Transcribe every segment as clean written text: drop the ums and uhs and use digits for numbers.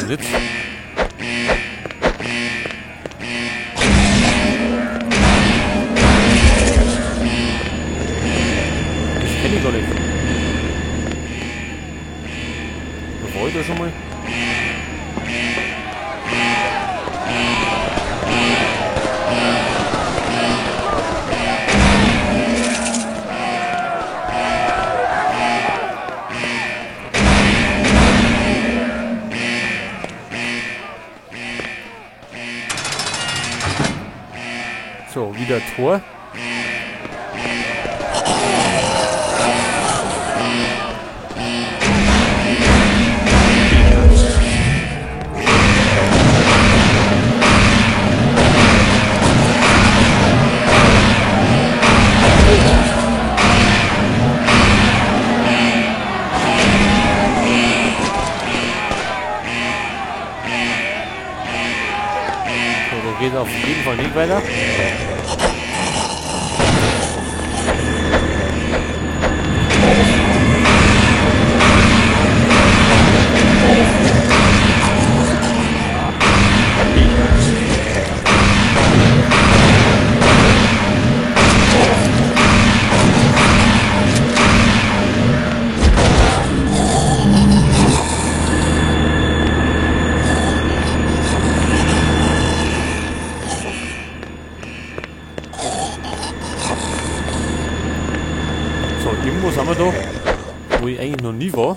Und jetzt? Das kenne ich gar nicht. Da war ich da schon mal. So, wieder Tor. So, da geht auf jeden Fall nicht weiter. Irgendwo sind wir da, wo ich eigentlich noch nie war.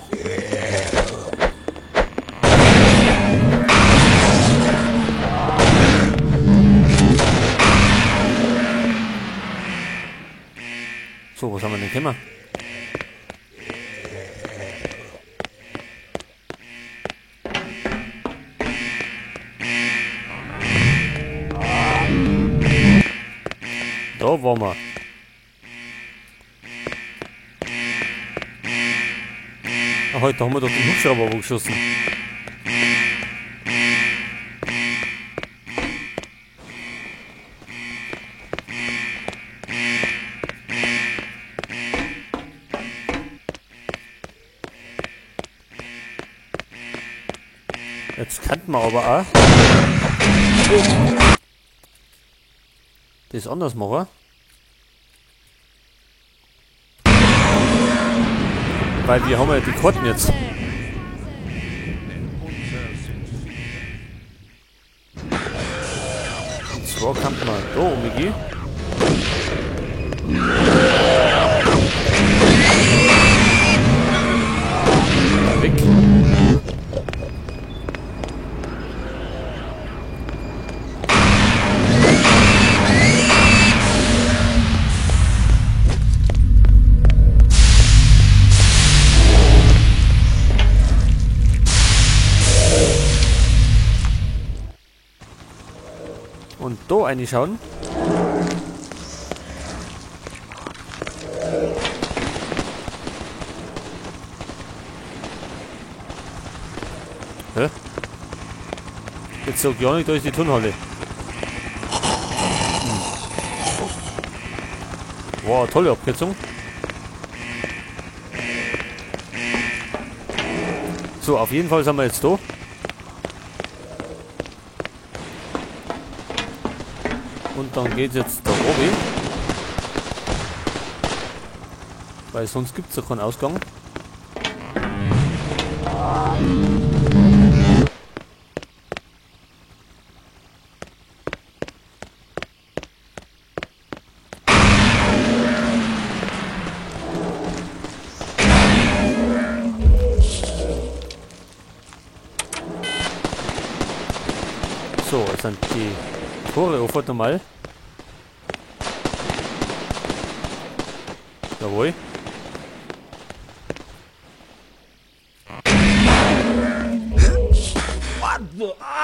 So, was haben wir denn gekommen? Da waren wir. Ach, heute haben wir doch den Hubschrauber geschossen. Jetzt könnten wir aber auch das anders machen. Weil wir haben ja die Karten jetzt. Und zwar kann man da umgehen. Weg. Und da reinschauen. Hä? Jetzt sag ich auch nicht, da ist die Turnhalle. Hm. Wow, tolle Abkürzung. So, auf jeden Fall sind wir jetzt da. Und dann geht jetzt da oben. Weil sonst gibt es ja keinen Ausgang. So, jetzt sind die Tore offen nochmal. Jawohl. What the? Ah!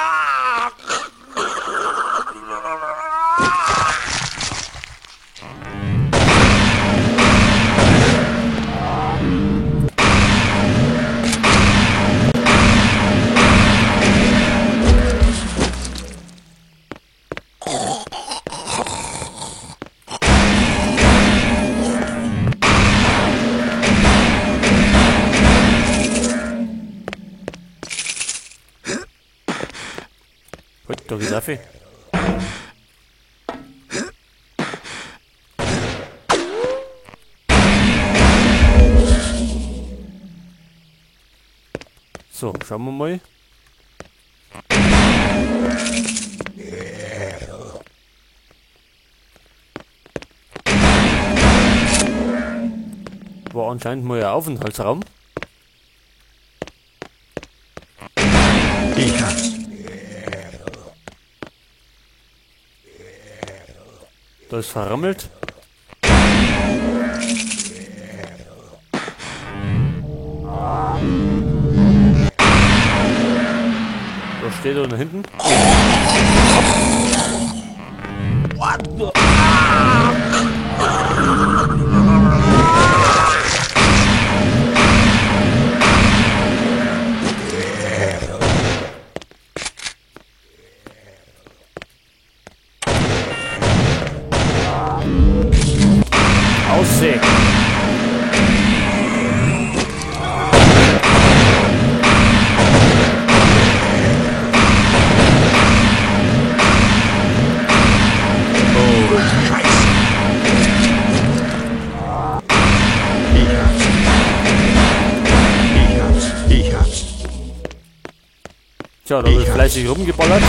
Da geht's auf. So, schauen wir mal. War anscheinend mal ein Aufenthaltsraum. Ich hab's. Da ist verrammelt. Da steht er da hinten. What the? Aussehen. Oh, Scheiße. Ich hab's. Ich hab's. Ich hab's. Tja, da wird fleißig rumgeballert.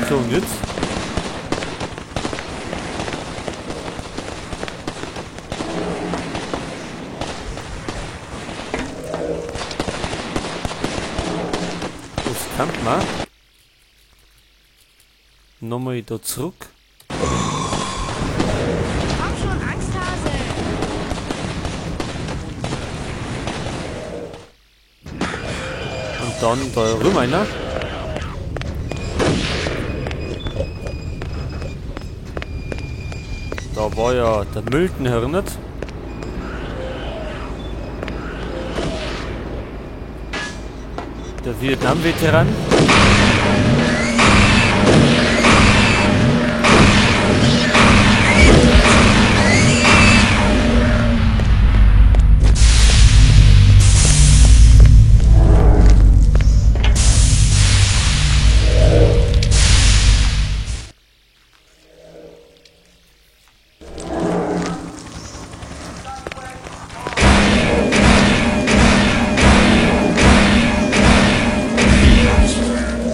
So, und jetzt? Das kann man. Nochmal da zurück. Komm schon, Angsthase! Und dann da rüber, ne? Da war ja der Milton erinnert. Der Vietnam-Veteran.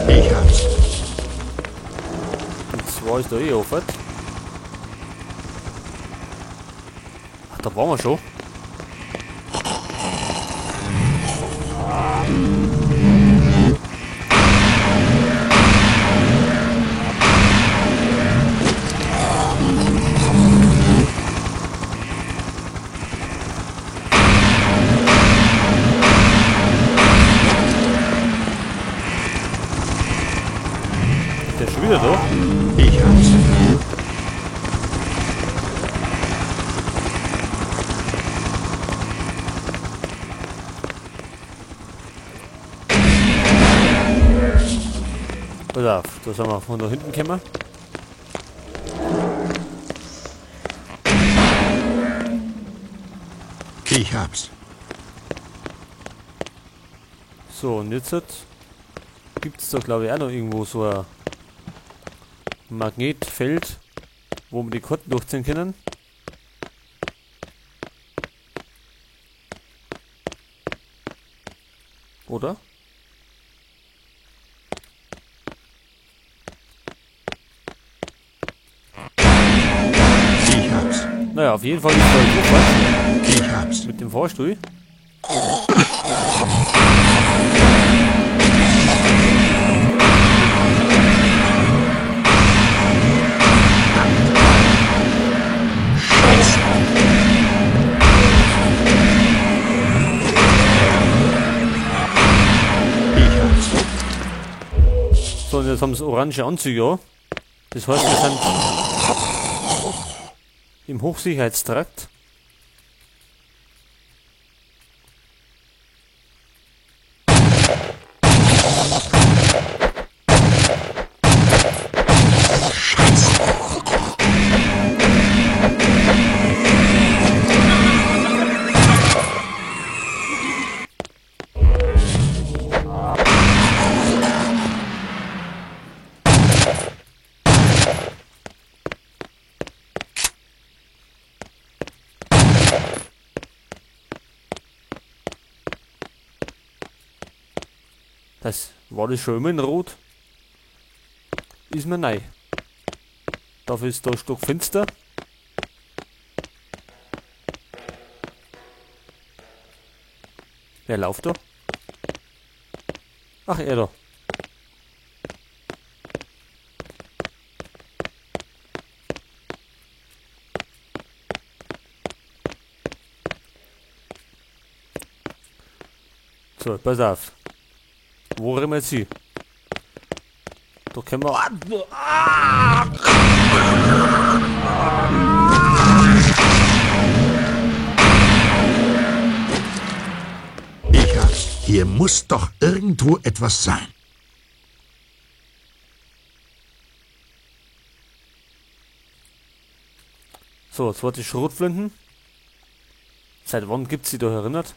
Ich hab's. Und zwar ist da eh offen. Ach, da waren wir schon. Der ist schon wieder da. Ich hab's. Pass auf, da sind wir von da hinten gekommen. Ich hab's. So, und jetzt gibt's da glaube ich auch noch irgendwo so ein Magnetfeld, wo wir die Karten durchziehen können. Oder? Ich hab's. Naja, auf jeden Fall ist da ein Ich hab's. Mit dem Fahrstuhl. Scheiße. jetzt haben sie orange Anzüge an. Das heißt, wir sind im Hochsicherheitstrakt. Das war das schon immer in Rot. Ist mir neu. Dafür ist da stockfinster. Wer läuft da? Ach, er da. So, pass auf. Wo rennen wir jetzt hin? Da können wir... Ich hab's. Hier muss doch irgendwo etwas sein. So, jetzt war die Schrotflinten. Seit wann gibt's sie da erinnert?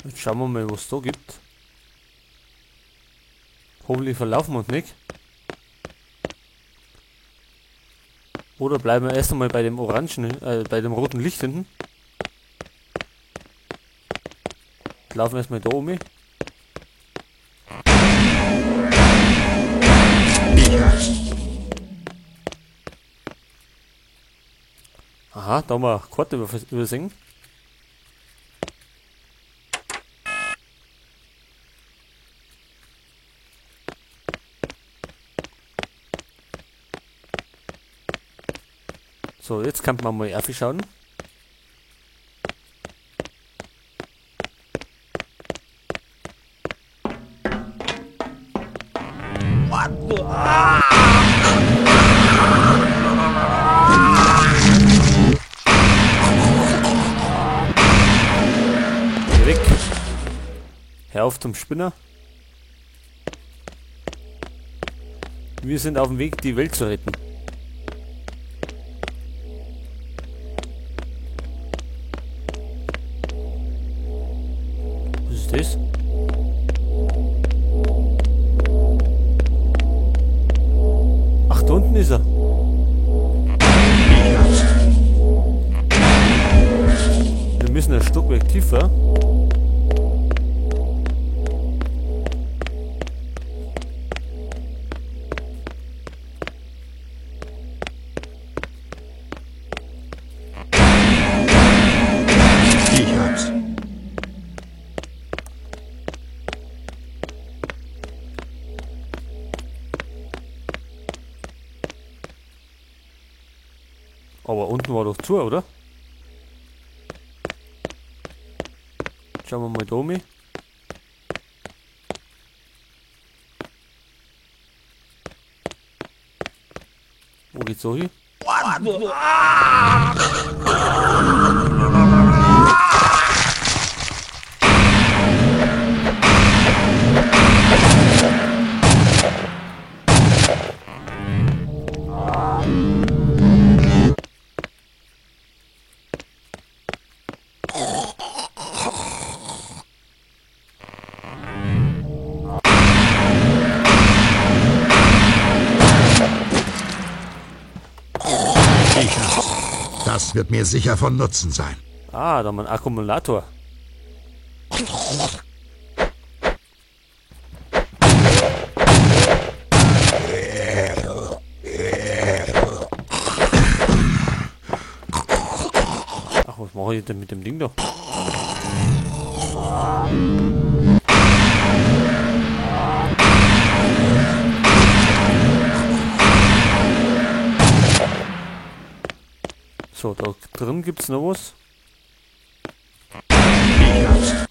Jetzt schauen wir mal, was es da gibt. Hoffentlich verlaufen wir uns nicht. Oder bleiben wir erst einmal bei dem orangen, bei dem roten Licht hinten. Jetzt laufen wir erstmal da um. Aha, da haben wir eine Karte übersehen. So, jetzt kann man mal schauen. Geh weg. Hör auf zum Spinner. Wir sind auf dem Weg, die Welt zu retten. Was ist das? Ach, da unten ist er. Wir müssen ein Stockwerk tiefer. Ich hab's. Aber unten war doch zu, oder? Schauen wir mal da um. Wo geht's so hin? Ich hab's. Das wird mir sicher von Nutzen sein. Ah, da haben wir einen Akkumulator. Ach, was mache ich denn mit dem Ding da? So, da drin gibt's noch was. Ich hab's.